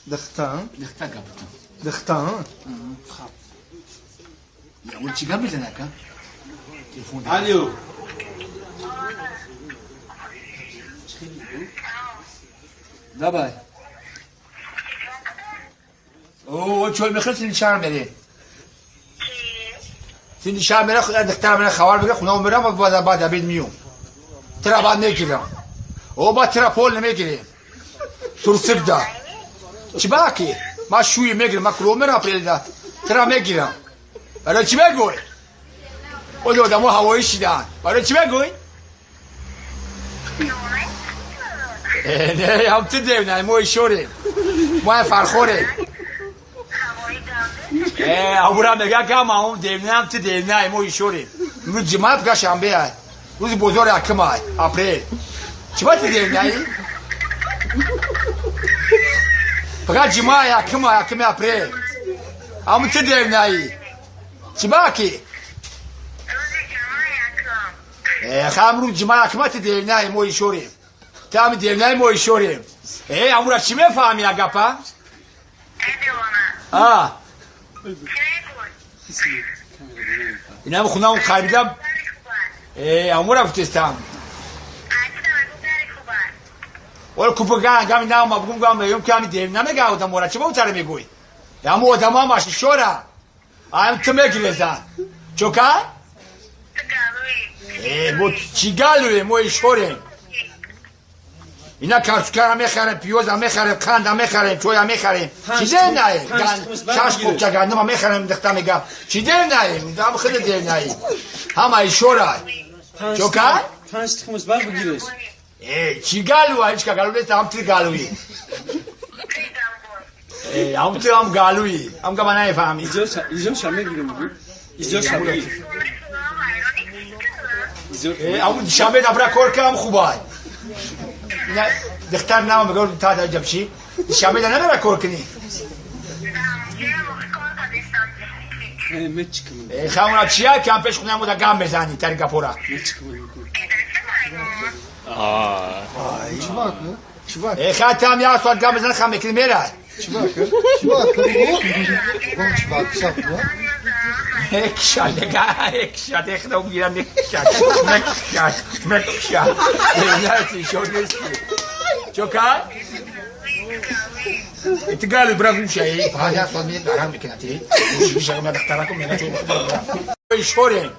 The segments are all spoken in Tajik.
Дихтан? Дихта гапта. Дихтан? Я чӣ гап мезанӣ, ака? Телефон. Алло. Давай. О, чой мехоҳӣ сини шаҳр мерӣ? Сини шаҳр мерам, духтарам мера хабар бигир, хона мерам, баъд обед миём. Тира баъд мегирам. О, баъд тира пол намегирем. Сурсибда. Чӣ баки? Ма шӯи мегирам, ма куло мерам апрелда. Тира мегирам. Барои чӣ мегӯй? Оли одамо ҳавоӣ шидаанд. Барои чӣ мегӯй? Не, ҳам ту девна, мо ишорем. Мо фархорем. Абура мега гама ҳам девна, ҳам ту девна, мо ишорем. Рӯзи ҷумъа пага шанбе ай. Рӯзи бозор якум ай, апрел. Чӣ ба ту девнаӣ? Пага ҷумъа якум ай, якуми апрел. Ҳам ту девнаӣ. Чӣ ба ки? Хам рӯзи ҷумъа якума ту девнаӣ, мо ишорем. Ту ҳами девнаи мо ишорем. Амура чӣ мефаҳмӣ агапа? А. Инам хунам харидам. Амура гуфтестам. Ола купа гами наама бугум гам мегӯям ки ҳами девна мега одамора чӣ ба утара мегӯй? Ҳаму одамо ҳамаш ишора. Ам ту мегирезан. Чока? Мо чӣ галуем, мо ишорем. Ина картошкара мехарем, пиёза мехарем, қанда мехарем, чоя мехарем. Чӣ девнаем? Шаш копча гандума мехарем, дихта мега. Чӣ девнаем? Ам хеле девнаем. Ҳама ишора. Чока? Панҷ тухмус бар бигиреш. Чӣ галуа? Ҳеҷ ка галу нест, ҳам ту галуӣ. Ҳам ту ҳам галуӣ. Ҳам габа намефаҳмӣ. Изоша мегирем. Изоша бигир. Ҳамун душанбе дабра кор кардам, хубай. Духтар намо мегӯ та ҷабши. Душанбе да намера кор кунӣ. Хамура чия ки ҳам пеш хунам да гам мезанӣ тари гапора. Хатам як соат гам мезанӣ, хам мекунӣ мерай. Чока? Тигалу брагуша, паҳа соат ми дарам мекунати. Ишорем.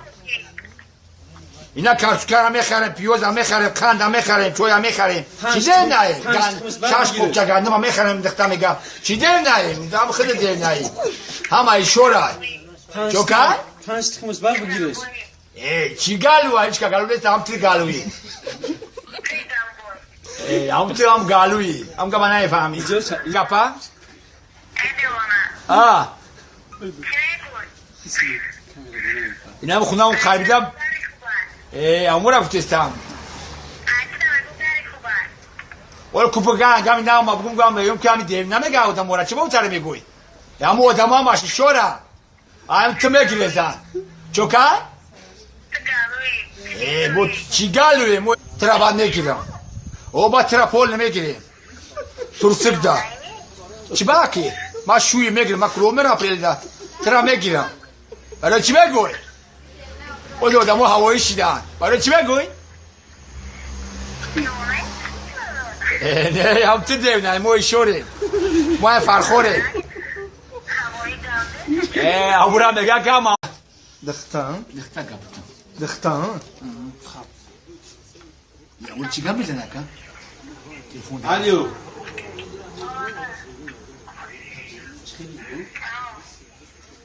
Ина картошкара мехарем, пиёза мехарем, қанда мехарем, чоя мехарем. Чӣ девнаем? Шаш копча гандума мехарем, дихта мега. Чӣ девнаем? Ҳам хеле девнаем. Ҳама ишора. Чока? Панҷ тухмус бар бигиреш. Чӣ галуа? Ҳеҷ ка галу нест, ҳам ту галуӣ. Ҳам ту ҳам галуӣ. Ҳам габа намефаҳмӣ. Гапа? А. Инам хунам харидам. Амура гуфтестам. Ола купа гами наама бугум гам мегӯям ки ҳами девна мега одамора чӣ ба утара мегӯй? Ҳаму одамо ҳамаш ишора. Ам ту мегирезан. Чока? Мо чӣ галуем? Мо тира баъд мегирам. О, баъд тира пол намегирем. Сурсибда. Чӣ ба ки? Ма шӯи мегирам, ма куло мерам апрелда. Тира мегирам. Барои чӣ мегӯй? Оли одамо ҳавоӣ шидаанд. Барои чӣ мегӯй? Не, ҳам ту девна, мо ишорем. Мо фархорем. Абура мега гама. Дихтан? Дихта гапта. Дихтан? Я чӣ гап мезанӣ, ака? Телефон. Алло.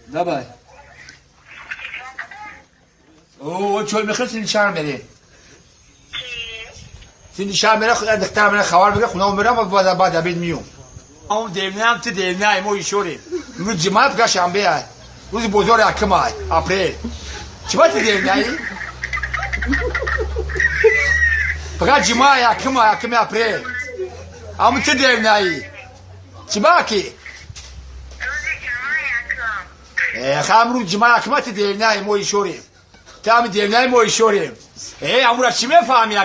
Давай. О, чой мехоҳӣ сини шаҳр мерӣ? Сини шаҳр мерам, духтарам мера хабар бигир, хона мерам, баъд обед миём. Ҳам девна, ҳам ту девна, мо ишорем. Рӯзи ҷумъа пага шанбе ай. Рӯзи бозор якум ай, апрел. Чӣ ба ту девнаӣ? Пага ҷумъа якум ай, якуми апрел. Ҳам ту девнаӣ. Чӣ ба ки? Хам рӯзи ҷумъа якума ту девнаӣ, мо ишорем. Ту ҳами девнаи мо ишорем. Амура чӣ мефаҳмӣ?